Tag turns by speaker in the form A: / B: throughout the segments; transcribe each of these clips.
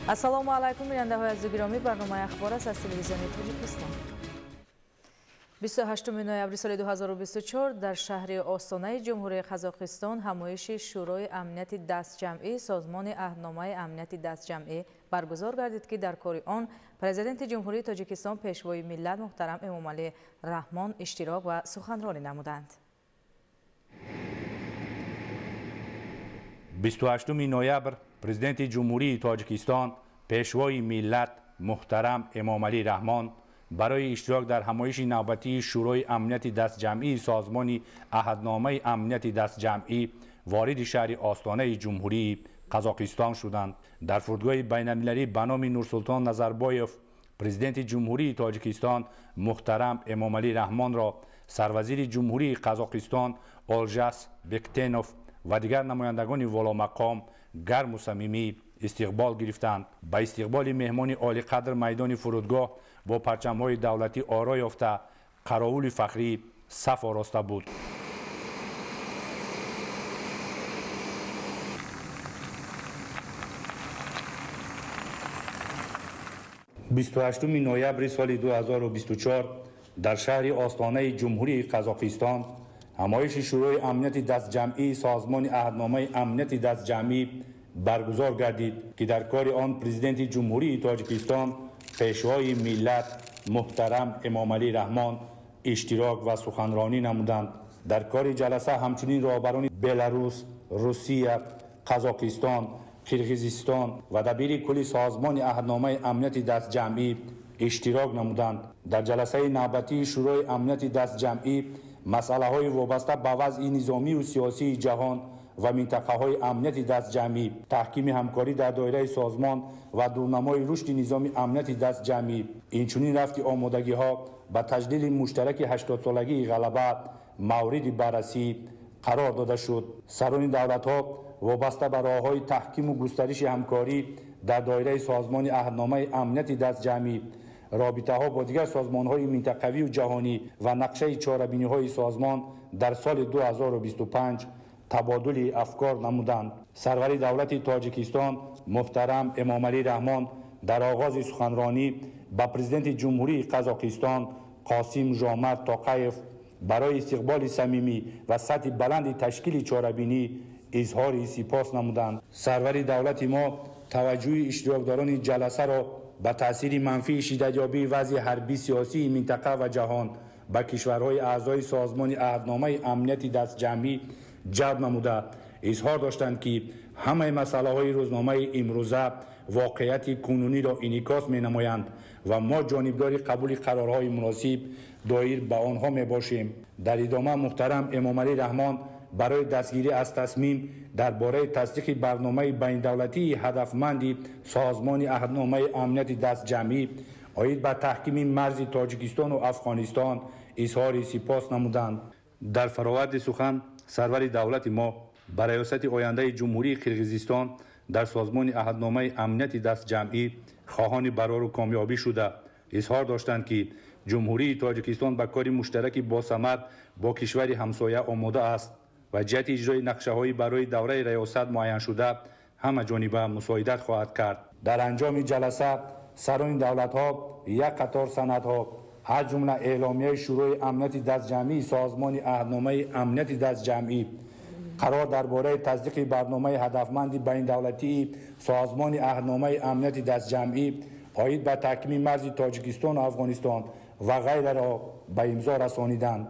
A: Ассалому алайкум, бинандаҳои азизу гиромӣ, барномаи ахбор аст аз телевизиони Тоҷикистон. 28 ноябри соли 2024 дар шаҳри Остонаи Ҷумҳурии Қазоқистон ҳамоиши Шӯрои амнияти дастҷамъӣ Созмони аҳдномаи амнияти дастҷамъӣ баргузор гардид, ки дар кори он Президенти Ҷумҳурии Тоҷикистон, Пешвои миллат муҳтарам Эмомалӣ Раҳмон иштирок ва суханронӣ намуданд.
B: 28 ноябр Президенти Ҷумҳурии Тоҷикистон, Пешвои миллат муҳтарам Эмомалӣ Раҳмон барои иштирок дар ҳамоиши навбатии Шӯрои амнияти дастҷамъии Созмони аҳдномаи амнияти дастҷамъӣ вориди шаҳри Остонаи Ҷумҳурии Қазоқистон шуданд. Дар фурудгоҳи байналмилалӣ ба номи Нурсултон Назарбоев Президенти Ҷумҳурии Тоҷикистон муҳтарам Эмомалӣ Раҳмонро сарвазири Ҷумҳурии Қазоқистон Олжас Бектенов ва дигар намояндагони воломақом гарму самимӣ истиқбол гирифтанд. Ба истиқболи меҳмони олиқадр майдони фурудгоҳ бо парчамҳои давлатӣ оро ёфта, қаровули фахрӣ саф ороста буд. 28 ноябри соли 2024 дар шаҳри Остонаи Ҷумҳурии Қазоқистон ҳамоиши Шӯрои амнияти дастҷамъии Созмони аҳдномаи амнияти дастҷамъӣ баргузор гардид, ки дар кори он Президенти Ҷумҳурии Тоҷикистон, Пешвои миллат муҳтарам Эмомалӣ Раҳмон иштирок ва суханронӣ намуданд. Дар кори ҷаласа ҳамчунин роҳбарони Беларус, Русия, Қазоқистон, Қирғизистон ва дабири кулли Созмони аҳдномаи амнияти дастҷамъӣ иштирок намуданд. Дар ҷаласаи навбатии Шӯрои амнияти дастҷамъӣ масъалаҳои вобаста ба вазъи низомию сиёсии ҷаҳон ва минтақаҳои амнияти дастҷамъӣ, таҳкими ҳамкорӣ дар доираи созмон ва дурнамои рушди низоми амнияти дастҷамъӣ, инчунин рафти омодагиҳо ба таҷлили муштараки 80-солагии ғалаба мавриди баррасӣ қарор дода шуд. Сарони давлатҳо вобаста ба роҳҳои таҳкиму густариши ҳамкорӣ дар доираи Созмони аҳдномаи амнияти дастҷамъӣ, робитаҳо бо дигар созмонҳои минтақавию ҷаҳонӣ ва нақшаи чорабиниҳои созмон дар соли 2025 табодули афкор намуданд. Сарвари давлати Тоҷикистон муҳтарам Эмомалӣ Раҳмон дар оғози суханронӣ ба Президенти Ҷумҳурии Қазоқистон Қосим Жомарт Тоқаев барои истиқболи самимӣ ва сатҳи баланди ташкили чорабинӣ изҳори сипос намуданд. Сарвари давлати мо таваҷҷӯҳи иштирокдорони ҷаласаро ба таъсири манфии шиддатёбии вазъи ҳарбӣ сиёсии минтақа ва ҷаҳон ба кишварҳои аъзои Созмони аҳдномаи амнияти дастҷамъӣ ҷалб намуда, изҳор доштанд, ки ҳамаи масъалаҳои рӯзномаи имрӯза воқеияти кунуниро инъикос менамоянд ва мо ҷонибдори қабули қарорҳои муносиб доир ба онҳо мебошем. Дар идома муҳтарам Эмомалӣ Раҳмон барои дастгирӣ аз тасмим дар бораи тасдиқи барномаи байнидавлатии ҳадафманди Созмони аҳдномаи амнияти дастҷамъӣ оид ба таҳкими марзи Тоҷикистону Афғонистон изҳори сипос намуданд. Дар фароварди сухан сарвари давлати мо ба раёсати ояндаи Ҷумҳурии Қирғизистон дар Созмони аҳдномаи амнияти дастҷамъӣ хоҳони барору комёбӣ шуда, изҳор доштанд, ки Ҷумҳурии Тоҷикистон ба кори муштараки босамар бо кишвари ҳамсоя омода аст ва ҷиҳати иҷрои нақшаҳои барои давраи раёсат муайяншуда ҳамаҷониба мусоидат хоҳад кард. Дар анҷоми ҷаласа сарони давлатҳо як қатор санадҳо, аз ҷумла эъломияи Шӯрои амнияти дастҷамъии Созмони аҳдномаи амнияти дастҷамъӣ, қарор дар бораи тасдиқи барномаи ҳадафманди байнидавлатии Созмони аҳдномаи амнияти дастҷамъӣ оид ба таҳкими марзи Тоҷикистону Афғонистон ва ғайраро ба имзо расониданд.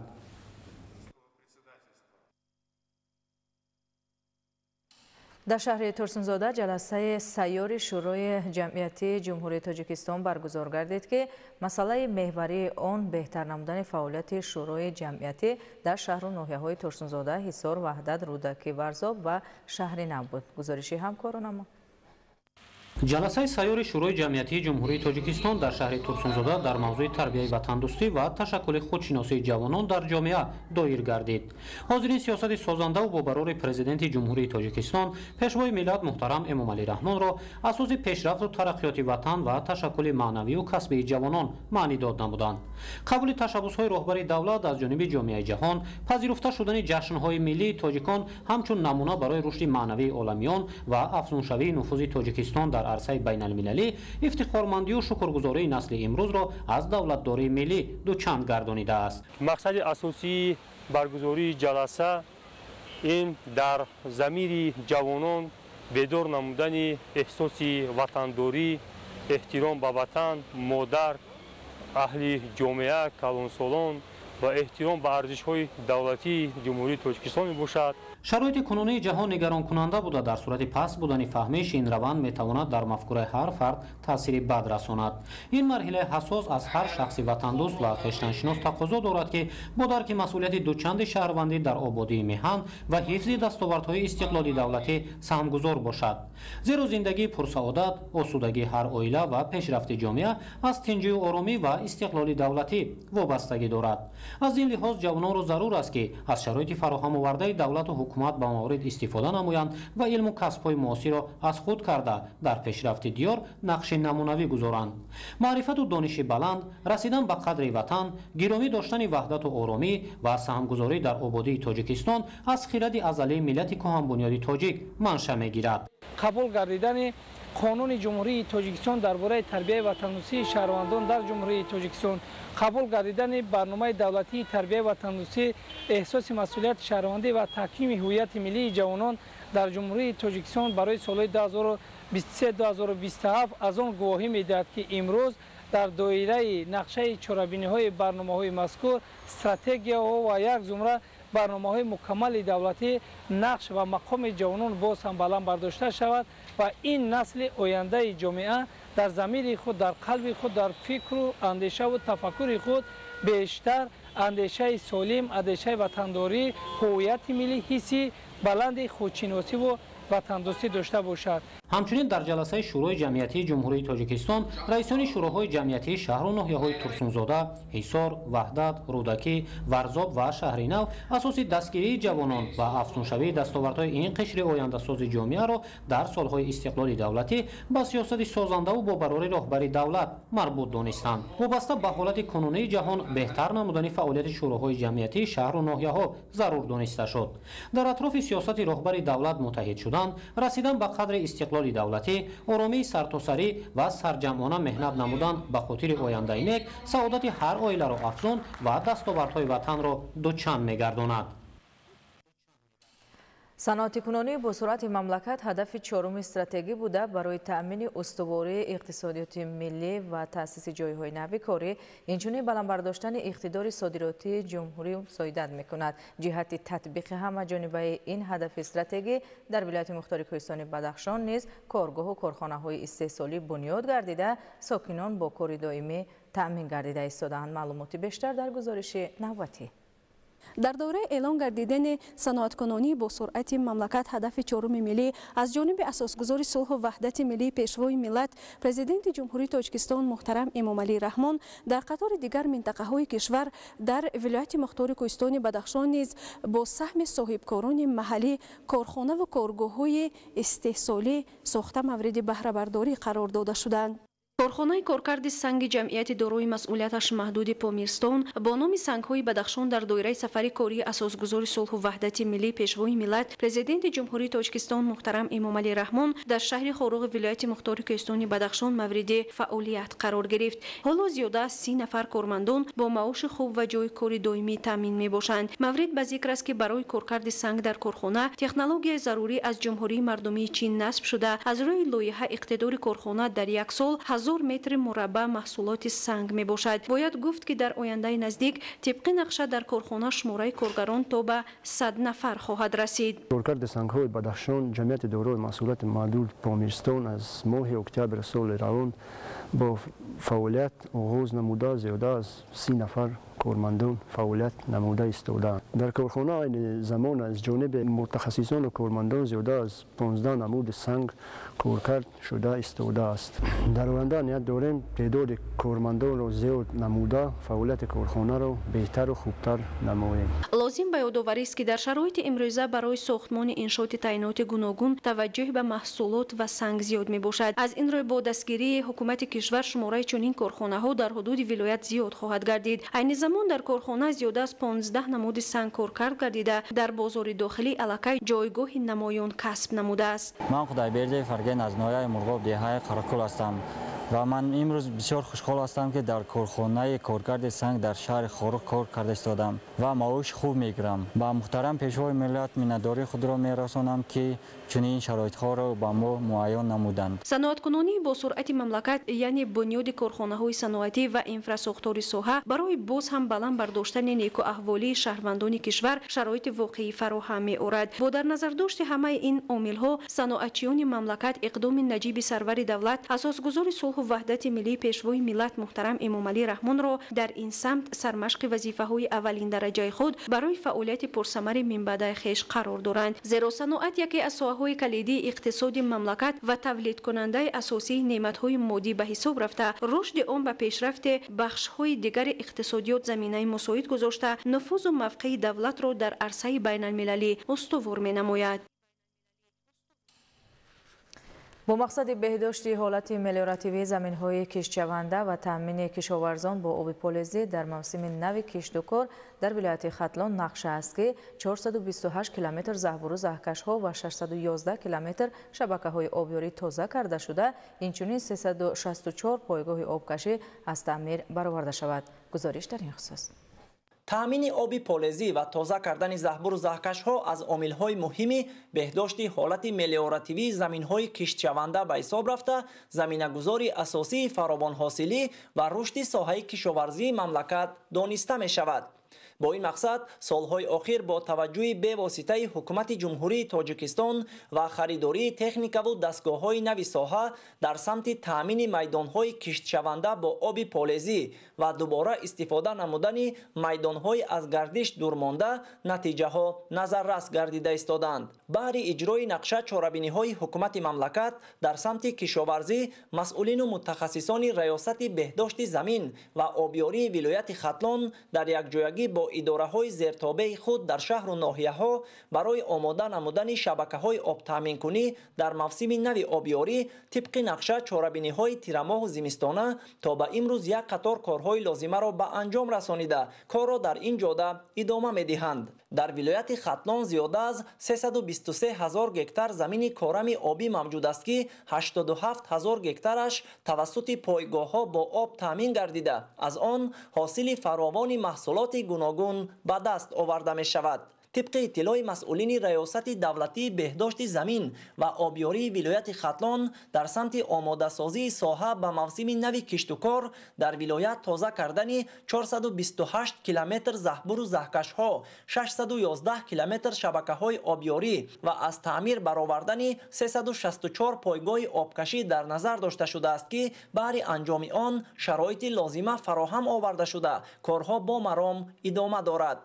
A: Дар шаҳри Турсунзода ҷаласаи сайёри Шӯрои ҷамъиятии Ҷумҳурии Тоҷикистон баргузор гардид, ки масъалаи меҳварии он беҳтар намудани фаъолияти Шӯрои ҷамъиятӣ дар шаҳру ноҳияҳои Турсунзода, Ҳисор, Ваҳдат, Рӯдакӣ, Варзоб ва шаҳри Нав буд. Гузориши ҳамкоронамо.
C: Ҷаласаи сайёри Шӯрои ҷамъиятии Ҷумҳурии Тоҷикистон дар шаҳри Турсунзода дар мавзӯи тарбияи ватандӯстӣ ва ташаккули худшиносии ҷавонон дар ҷомеа доир гардид. Ҳозирин сиёсати созандаву бо барори Президенти Ҷумҳурии Тоҷикистон, Пешвои миллат муҳтарам Эмомалӣ Раҳмонро асоси пешрафту тараққиёти ватан ва ташаккули маънавию касбии ҷавонон маънидод намуданд. Қабули ташаббусҳои роҳбари давлат аз ҷониби ҷомеаи ҷаҳон, пазируфта шудани ҷашнҳои миллии тоҷикон ҳамчун намуна барои рушди маънавии оламиён ва афзуншавии нуфузи Тоҷикистон дар арсаи байналмилалӣ ифтихормандию шукргузории насли имрӯзро аз давлатдории миллӣ дучанд гардонидааст.
D: Мақсади асосии баргузории ҷаласа ин дар замири ҷавонон бедор намудани эҳсоси ватандорӣ, эҳтиром ба ватан, модар, аҳли ҷомеа, калонсолон ва эҳтиром ба арзишҳои давлатии Ҷумҳурии Тоҷикистон мебошад.
C: Шароити кунунии ҷаҳон нигаронкунанда буда, дар сурати паст будани фаҳмиш ин раванд метавонад дар мафкураи ҳар фард таъсири бад расонад. Ин марҳилаи ҳассос аз ҳар шахси ватандӯст ва хештаншинос тақозо дорад, ки бо дарки масъулияти дучанди шаҳрвандӣ дар ободии меҳан ва ҳифзи дастовардҳои истиқлоли давлатӣ саҳмгузор бошад. Зеро зиндагии пурсаодат, осудагии ҳар оила ва пешрафти ҷомеа аз тинҷию оромӣ ва истиқлоли давлатӣ вобастагӣ дорад. Аз ин лиҳоз ҷавононро зарур аст, ки аз шароити фароҳам овардаи давлату ҳукумат ба маврид истифода намоянд ва илму касбҳои муосирро аз худ карда дар пешрафти диёр нақши намунавӣ гузоранд. Маърифату дониши баланд, расидан ба қадри ватан, гиромӣ доштани ваҳдату оромӣ ва саҳмгузорӣ дар ободии Тоҷикистон аз хиради азалии миллати кӯҳанбунёди тоҷик манша мегирад.
E: Қабул гардидани Қонуни Ҷумҳурии Тоҷикистон дар бораи тарбияи ватандӯстии шаҳрвандон дар Ҷумҳурии Тоҷикистон, қабул гардидани барномаи давлатии тарбияи ватандӯстӣ, эҳсоси масъулияти шаҳрвандӣ ва таҳкими ҳуввияти миллии ҷавонон дар Ҷумҳурии Тоҷикистон барои солҳои 2023-2027 аз он гувоҳӣ медиҳад, ки имрӯз дар доираи нақшаи чорабиниҳои барномаҳои мазкур, стратегияҳо ва як зумра барномаҳои мукаммали давлатӣ нақш ва мақоми ҷавонон боз ҳам баланд бардошта шавад ва ин насли ояндаи ҷомеа дар замири худ, дар қалби худ, дар фикру андешаву тафаккури худ бештар андешаи солим, андешаи ватандорӣ, ҳуввияти миллӣ, ҳисси баланди худшиносиву ватандӯстӣ дошта бошад.
C: Ҳамчунин дар ҷаласаи Шӯрои ҷамъиятии Ҷумҳурии Тоҷикистон раисони шӯроҳои ҷамъиятии шаҳру ноҳияҳои Турсунзода, Ҳисор, Ваҳдат, Рӯдакӣ, Варзоб ва Шаҳринав асоси дастгирии ҷавонон ва афзуншавии дастовардҳои ин қишри ояндасози ҷомеаро дар солҳои истиқлоли давлатӣ ба сиёсати созандаву бо барори роҳбари давлат марбут донистанд. Вобаста ба ҳолати кунунии ҷаҳон беҳтар намудани фаъолияти шӯроҳои ҷамъиятии шаҳру ноҳияҳо зарур дониста шуд. Дар атрофи сиёсати роҳбари давлат муттаҳид шудан, расидан ба қадри истиқлоли давлатӣ, оромии сартосарӣ ва сарҷамъона меҳнат намудан ба хотири ояндаи нек саодати ҳар оиларо афзун ва дастовардҳои ватанро дучанд мегардонад.
A: Саноатикунонӣ бо суръати мамлакат ҳадафи чоруми стратегӣ буда, барои таъмини устувории иқтисодиёти миллӣ ва таъсиси ҷойҳои нави корӣ, инчунин баланд бардоштани иқтидори содиротии ҷумҳурӣ мусоидат мекунад. Ҷиҳати татбиқи ҳамаҷонибаи ин ҳадафи стратегӣ дар вилояти мухтори Кӯҳистони Бадахшон низ коргоҳу корхонаҳои истеҳсолӣ бунёд гардида, сокинон бо кори доимӣ таъмин гардида истодаанд. Маълумоти бештар дар гузориши навбатӣ.
F: Дар доираи эълон гардидани саноаткунонӣ бо суръати мамлакат ҳадафи чоруми миллӣ аз ҷониби асосгузори сулҳу ваҳдати миллӣ, пешвои миллат, Президенти Ҷумҳурии Тоҷикистон муҳтарам Эмомалӣ Раҳмон дар қатори дигар минтақаҳои кишвар дар вилояти мухтори Кӯҳистони Бадахшон низ бо саҳми соҳибкорони маҳаллӣ корхонаву коргоҳҳои истеҳсолӣ сохта мавриди баҳрабардорӣ қарор дода шуданд. Корхонаи коркарди санги ҷамъияти дорои масъулияташ маҳдуди Помирстон бо номи сангҳои Бадахшон дар доираи сафари кории асосгузори сулҳу ваҳдати миллӣ, пешвои миллат, Президенти Ҷумҳурии Тоҷикистон муҳтарам Эмомалӣ Раҳмон дар шаҳри Хоруғи вилояти мухтори Кӯҳистони Бадахшон мавриди фаъолият қарор гирифт. Ҳоло зиёда аз 30 нафар кормандон бо маоши хуб ва ҷойи кори доимӣ таъмин мебошанд. Маврид ба зикр аст, ки барои коркарди санг дар корхона технологияи зарурӣ аз Ҷумҳурии Мардумии Чин насб шуда, аз рӯи лоиҳа иқтидори корхона дар як сол 1000 метри мураббаъ маҳсулоти санг мебошад. Бояд гуфт, ки дар ояндаи наздик тибқи нақша дар корхона шумораи коргарон то ба 100 нафар хоҳад расид.
G: Коркарди сангҳои Бадахшон ҷамъияти дорои масъулияти маҳдуд Помирстон аз моҳи октябри соли равон бо фаъолият оғоз намуда, зиёда аз 30 нафар кормандон фаъолият намуда истодаанд. Дар корхона айни замон аз ҷониби мутахассисону кормандон зиёда аз 15 намуди санг коркард шуда истодааст. Дар оянда ният дорем теъдоди кормандонро зиёд намуда фаъолияти корхонаро беҳтару хубтар намоем.
F: Лозим ба ёдоварист, ки дар шароити имрӯза барои сохтмони иншооти таъиноти гуногун таваҷҷӯҳ ба маҳсулот ва санг зиёд мебошад. Аз ин рӯй бо дастгирии ҳукумати кишвар шумораи чунин корхонаҳо дар ҳудуди вилоят зиёд хоҳад гардид. Айни замон Ҳамзамон дар корхона зиёда аз 15 намуди санг коркард гардида, дар бозори дохилӣ аллакай ҷойгоҳи намоён касб намудааст.
H: Ман Худайбердиев Фарген аз ноҳияи Мурғоб, деҳаи Қаракул ҳастам ва ман имрӯз бисёр хушҳол ҳастам, ки дар корхонаи коркарди санг дар шаҳри Хоруғ кор карда истодам ва маош хуб мегирам. Ба муҳтарам Пешвои миллат миннатдории худро мерасонам, ки чунин шароитҳоро ба мо муайян намуданд.
F: Саноаткунонии бо суръати мамлакат, яъне бунёди корхонаҳои саноатӣ ва инфрасохтори соҳа барои боз ҳам баланд бардоштани некуаҳволии шаҳрвандони кишвар шароити воқеӣ фароҳам меорад. Бо дар назардошти ҳамаи ин омилҳо, саноатчиёни мамлакат иқдоми наҷиби сарвари давлат, асосгузори сулҳу ваҳдати миллии, Пешвои миллат муҳтарам Эмомалӣ Раҳмонро дар ин самт сармашқи вазифаҳои аввалиндараҷаи худ барои фаъолияти пурсамари минбаъдаи хеш қарор доранд. Зеро саноат яке аз соҳаҳои калидии иқтисоди мамлакат ва тавлидкунандаи асосии неъматҳои моддӣ ба ҳисоб рафта, рушди он ба пешрафти бахшҳои дигари иқтисодиёт заминаи мусоид гузошта, нуфузу мавқеи давлатро дар арсаи байналмилалӣ устувор менамояд.
A: Бо мақсади беҳдошти ҳолати мелиоративии заминҳои киштшаванда ва таъмини кишоварзон бо оби полезӣ дар мавсими нави киштукор дар вилояти Хатлон нақша аст, ки 428 километр заҳбуру заҳкашҳо ва 611 километр шабакаҳои обёрӣ тоза карда шуда, инчунин 364 пойгоҳи обкашӣ аз таъмир бароварда шавад. Гузориш дар ин хусус.
I: Таъмини оби полезӣ ва тоза кардани заҳбуру заҳкашҳо аз омилҳои муҳими беҳдошти ҳолати мелиоративии заминҳои киштшаванда ба ҳисоб рафта, заминагузори асосии фаровонҳосилӣ ва рушди соҳаи кишоварзии мамлакат дониста мешавад. Бо ин мақсад солҳои охир бо таваҷҷӯҳи бевоситаи ҳукумати Ҷумҳурии Тоҷикистон ва харидории техникаву дастгоҳҳои нави соҳа дар самти таъмини майдонҳои киштшаванда бо оби полезӣ ва дубора истифода намудани майдонҳои аз гардиш дурмонда натиҷаҳо назаррас гардида истодаанд. Баҳри иҷрои нақша чорабиниҳои ҳукумати мамлакат дар самти кишоварзӣ масъулину мутахассисони раёсати беҳдошти замин ва обёрии вилояти Хатлон дар якҷоягӣ бо идораҳои зертобеи худ дар шаҳру ноҳияҳо барои омода намудани шабакаҳои обтаъминкунӣ дар мавсими нави обёрӣ тибқи нақша чорабиниҳои тирамоҳу зимистона то ба имрӯз як қатор корҳои лозимаро ба анҷом расонида, корро дар ин ҷода идома медиҳанд. Дар вилояти Хатлон зиёда аз 323 ҳазор гектар замини корами обӣ мавҷуд аст, ки 87 ҳазор гектараш тавассути пойгоҳҳо бо об таъмин гардида, аз он ҳосили фаровони маҳсулоти гуногун ба даст оварда мешавад. Тибқи иттилои масъулини раёсати давлатии беҳдошти замин ва обёрии вилояти Хатлон дар самти омодасозии соҳа ба мавсими нави киштукор дар вилоят тоза кардани 428 километр заҳбуру заҳкашҳо, 611 километр шабакаҳои обёрӣ ва аз таъмир баровардани 364 пойгоҳи обкашӣ дар назар дошта шудааст, ки баҳри анҷоми он шароити лозима фароҳам оварда шуда, корҳо бо маром идома дорад.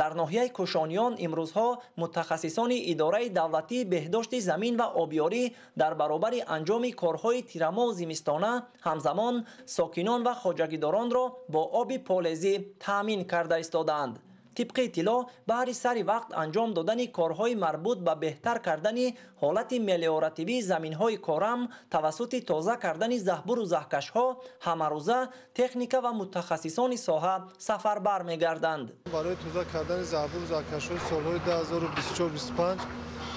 I: Дар ноҳияи Кӯшониён имрӯзҳо мутахассисони идораи давлатии беҳдошти замин ва обёрӣ дар баробари анҷоми корҳои тирамоҳу зимистона ҳамзамон сокинон ва хоҷагидоронро бо оби полезӣ таъмин карда истодаанд. Тибқи иттилоъ, баҳри сари вақт анҷом додани корҳои марбут ба беҳтар кардани ҳолати мелиоративии заминҳои корам тавассути тоза кардани заҳбуру заҳкашҳо ҳамарӯза техника ва мутахассисони соҳа сафарбар мегарданд.
J: Барои тоза кардани заҳбуру заҳкашҳои солҳои 2024-25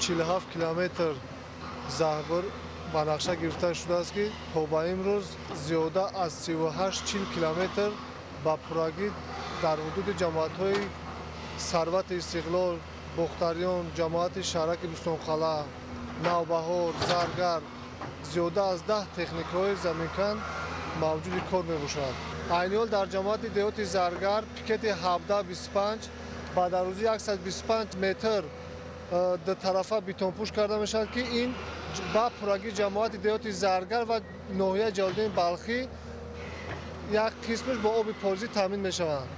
J: 47 километр заҳбур ба нақша гирифта шудааст, ки то ба имрӯз зиёда аз 38-40 километр ба пуррагӣ дар ҳудуди ҷамоатҳои Сарвати Истиқлол, Бохтариён, ҷамоати шаҳраки Бӯстонқалъа, Навбаҳор, Заргар зиёда аз 10 техникаҳои заминкан мавҷуди кор мебошад. Айни ҳол дар ҷамоати деҳоти Заргар пикети 17-25 ба дарозии 125 метр дутарафа бетонпӯш карда мешавад, ки ин ба пуррагии ҷамоати деҳоти Заргар ва ноҳияи Ҷалолиддини Балхӣ як қисмаш бо оби полезӣ таъмин мешаванд.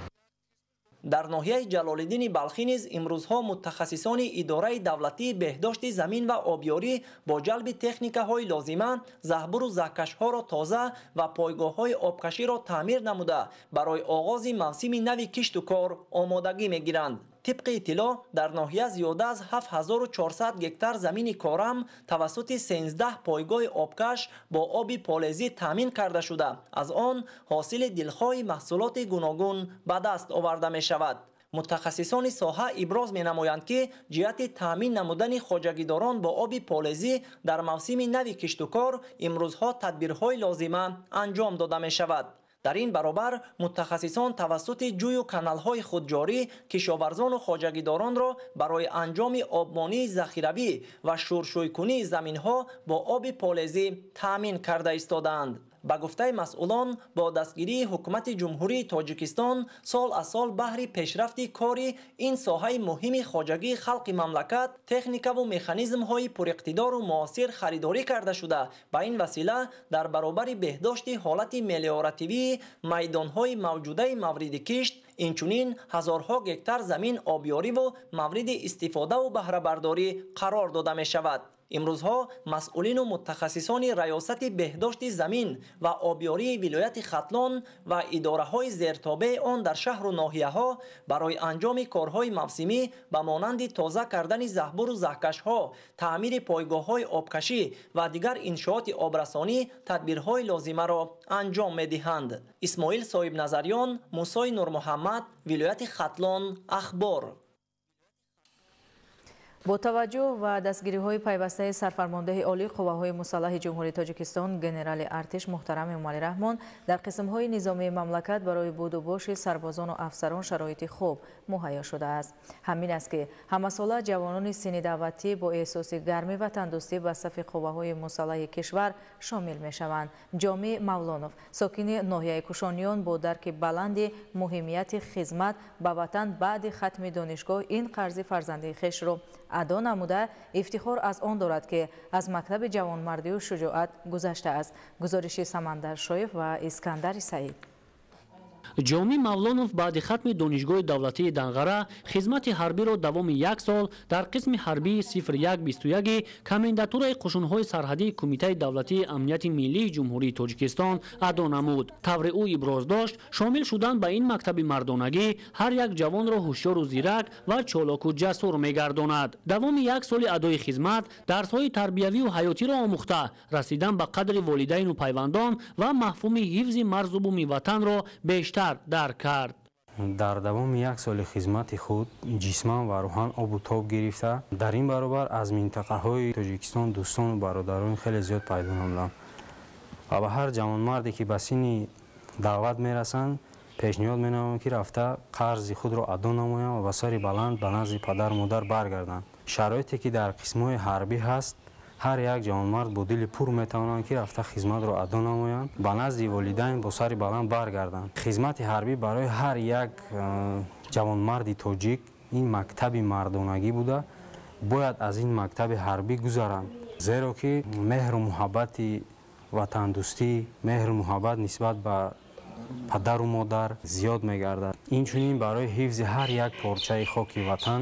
I: Дар ноҳияи Ҷалолиддини Балхӣ низ имрӯзҳо мутахассисони идораи давлатии беҳдошти замин ва обёрӣ бо ҷалби техникаҳои лозима заҳбуру заҳкашҳоро тоза ва пойгоҳҳои обкаширо таъмир намуда, барои оғози мавсими нави кишту кор омодагӣ мегиранд. Тибқи иттилоъ, дар ноҳия зиёда аз 7400 гектар замини корам тавассути 13 пойгоҳи обкаш бо оби полезӣ таъмин карда шуда, аз он ҳосили дилхоҳи маҳсулоти гуногун ба даст оварда мешавад. Мутахассисони соҳа иброз менамоянд, ки ҷиҳати таъмин намудани хоҷагидорон бо оби полезӣ дар мавсими нави киштукор имрӯзҳо тадбирҳои лозима анҷом дода мешавад. Дар ин баробар мутахассисон тавассути ҷӯю каналҳои худҷорӣ кишоварзону хоҷагидоронро барои анҷоми обмонии захиравӣ ва шуршӯйкунии заминҳо бо оби полезӣ таъмин карда истодаанд. Ба гуфтаи масъулон, бо дастгирии ҳукумати Ҷумҳурии Тоҷикистон сол аз сол баҳри пешрафти кори ин соҳаи муҳими хоҷагии халқи мамлакат техникаву механизмҳои пуриқтидору муосир харидорӣ карда шуда, ба ин васила дар баробари беҳдошти ҳолати мелиоративии майдонҳои мавҷудаи мавриди кишт, инчунин ҳазорҳо гектар замин обёриву мавриди истифодаву баҳрабардорӣ қарор дода мешавад. Имрӯзҳо масъулину мутахассисони Раёсати беҳдошти замин ва обёрии вилояти Хатлон ва идораҳои зертобеи он дар шаҳру ноҳияҳо барои анҷоми корҳои мавсимӣ ба монанди тоза кардани заҳбуру заҳкашҳо, таъмири пойгоҳҳои обкашӣ ва дигар иншооти обрасонӣ тадбирҳои лозимаро анҷом медиҳанд. Исмоил Соҳибназарён, Мусои Нурмуҳаммад, вилояти Хатлон, Ахбор.
A: Бо таваҷҷӯҳ ва дастгириҳои пайвастаи сарфармондеҳи олии қувваҳои мусаллаҳи Ҷумҳурии Тоҷикистон генерали артиш муҳтарам Эмомалӣ Раҳмон дар қисмҳои низомии мамлакат барои будубоши сарбозону афсарон шароити хуб муҳайё шудааст. Ҳамин аст, ки ҳамасола ҷавонони синни даъватӣ бо эҳсоси гарми ватандӯстӣ ба сафи қувваҳои мусаллаҳи кишвар шомил мешаванд. Ҷомӣ Мавлонов, сокини ноҳияи Кушониён, бо дарки баланди муҳимияти хизмат ба ватан баъди хатми донишгоҳ ин қарзи фарзандии хешро адо намуда, ифтихор аз он дорад, ки аз мактаби ҷавонмардию шуҷоат гузаштааст. Гузориши Самандар Шоев ва Искандари Саид.
C: Ҷомӣ Мавлонов баъди хатми донишгоҳи давлатии Данғара хизмати ҳарбиро давоми як сол дар қисми ҳарбии 0121 комендатураи қушунҳои сарҳадии Кумитаи давлатии амнияти миллии Ҷумҳурии Тоҷикистон адо намуд. Тавре ӯ иброз дошт, шомил шудан ба ин мактаби мардонагӣ ҳар як ҷавонро ҳушёру зирак ва чолоку ҷасур мегардонад. Давоми як соли адои хизмат дарсҳои тарбиявию ҳаётиро омӯхта, расидан ба қадри волидайну пайвандон ва мафҳуми ҳифзи марзу буми ватанро бештар дарк кард.
K: Дар давоми як соли хизмати худ ҷисман ва рӯҳан обу тоб гирифта, дар ин баробар аз минтақаҳои Тоҷикистон дӯстону бародарон хеле зиёд пайдо намудам ва ба ҳар ҷавонмарде, ки ба синни даъват мерасанд, пешниҳод менамоям, ки рафта қарзи худро адо намоянд ва ба сари баланд ба назди падару модар баргарданд. Шароите, ки дар қисмҳои ҳарбӣ ҳаст, ҳар як ҷавонмард бо дили пур метавонанд, ки рафта хизматро адо намоянд, ба назди волидайн бо сари баланд баргарданд. Хизмати ҳарбӣ барои ҳар як ҷавонмарди тоҷик ин мактаби мардонагӣ буда, бояд аз ин мактаби ҳарбӣ гузаранд, зеро ки меҳру муҳаббати ватандӯстӣ, меҳру муҳаббат нисбат ба падару модар зиёд мегардад. Инчунин барои ҳифзи ҳар як порчаи хоки ватан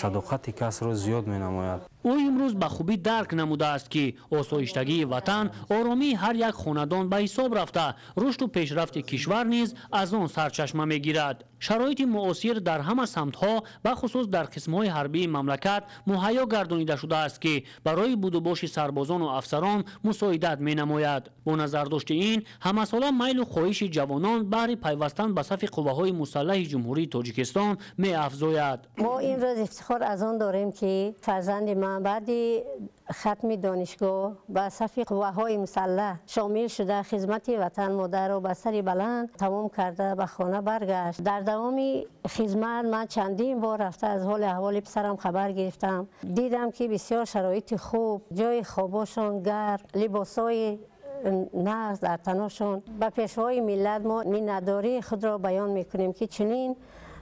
K: садоқати касро зиёд менамояд.
C: Ӯ имрӯз ба хубӣ дарк намудааст, ки осоиштагии ватан оромии ҳар як хонадон ба ҳисоб рафта, рушду пешрафти кишвар низ аз он сарчашма мегирад. Шароити муосир дар ҳама самтҳо, бахусус дар қисмҳои ҳарбии мамлакат муҳайё гардонида шудааст, ки барои будубоши сарбозону афсарон мусоидат менамояд. Бо назардошти ин, ҳамасола майлу хоҳиши ҷавонон баҳри пайвастан ба сафи қувваҳои мусаллаҳи Ҷумҳурии Тоҷикистон меафзояд.
L: Мо имрӯз ифтихор аз он дорем, ки фарзанди ман баъди хатми донишгоҳ ба сафи қувваҳои мусаллаҳ шомил шуда, хизмати ватан модарро ба сари баланд тамом карда, ба хона баргашт. Дар давоми хизмат ман чандин бор рафта аз ҳоли аҳволи писарам хабар гирифтам. Дидам, ки бисёр шароити хуб, ҷои хобошон гарм, либосҳои нағз дар таношон. Ба пешвои миллат мо миннатдории худро баён мекунем, ки чунин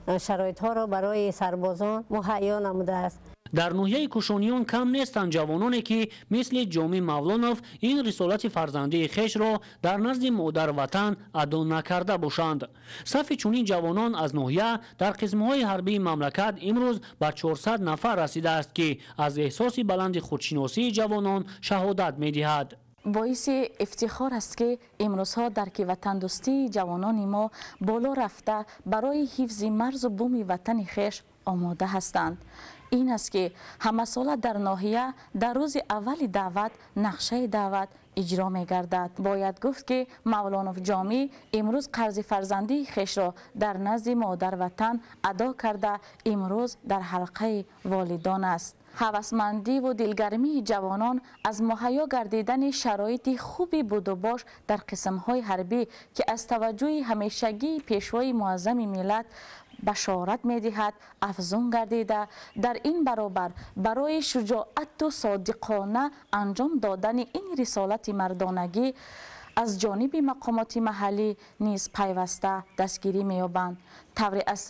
L: шароитҳоро барои сарбозон муҳайё намудааст.
C: Дар ноҳияи Кушониён кам нестанд ҷавононе, ки мисли Ҷомӣ Мавлонов ин рисолати фарзандии хешро дар назди модар ватан адо накарда бошанд. Сафи чунин ҷавонон аз ноҳия дар қисмҳои ҳарбии мамлакат имрӯз ба 400 нафар расидааст, ки аз эҳсоси баланди худшиносии ҷавонон шаҳодат медиҳад.
M: Боиси ифтихор аст, ки имрӯзҳо дарки ватандӯстии ҷавонони мо боло рафта, барои ҳифзи марзу буми ватани хеш омода ҳастанд. Ин аст ки ҳамасола дар ноҳия дар рӯзи аввали даъват нақшаи даъват иҷро мегардад. Бояд гуфт ки Мавлонов Ҷомӣ имрӯз қарзи фарзандии хешро дар назди модар ватан адо карда, имрӯз дар ҳалқаи волидон аст. Ҳавасмандиву дилгармии ҷавонон аз муҳайё гардидани шароити хуби будубош дар қисмҳои ҳарбӣ, ки аз таваҷҷӯҳи ҳамешагии пешвои муаззами миллат башорат медиҳад, афзун гардида, дар ин баробар барои шуҷоату содиқона анҷом додани ин рисолати мардонагӣ аз ҷониби мақомоти маҳаллӣ низ пайваста дастгирӣ меёбанд. Тавре аз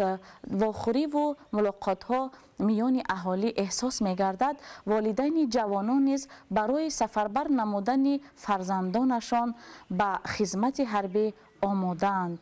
M: вохӯриву мулоқотҳо миёни аҳолӣ эҳсос мегардад, волидайни ҷавонон низ барои сафарбар намудани фарзандонашон ба хизмати ҳарбӣ омодаанд.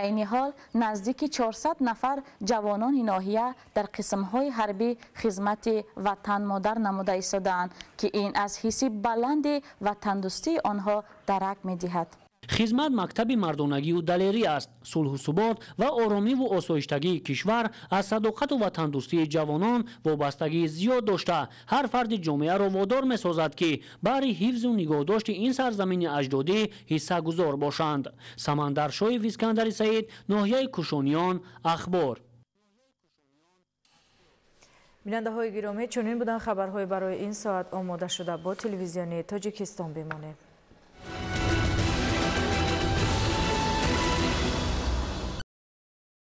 M: Айни ҳол наздики 400 нафар ҷавонони ноҳия дар қисмҳои ҳарбӣ хизмати ватан модар намуда истодаанд, ки ин аз ҳисси баланди ватандӯстии онҳо дарак медиҳад.
C: Хизмат мактаби мардонагию далерӣ аст. Сулҳу субот ва оромиву осоиштагии кишвар аз садоқату ватандӯстии ҷавонон вобастагии зиёд дошта, ҳар фарди ҷомеаро водор месозад, ки баҳри ҳифзу нигоҳдошти ин сарзамини аҷдодӣ ҳиссагузор бошанд. Самандар Шоев, Искандари Саид, ноҳияи Кушониён, Ахбор.
A: Бинандаҳои гиромӣ, чунин буданд хабарҳои барои ин соат омода шуда. Бо телевизиони Тоҷикистон бимонед.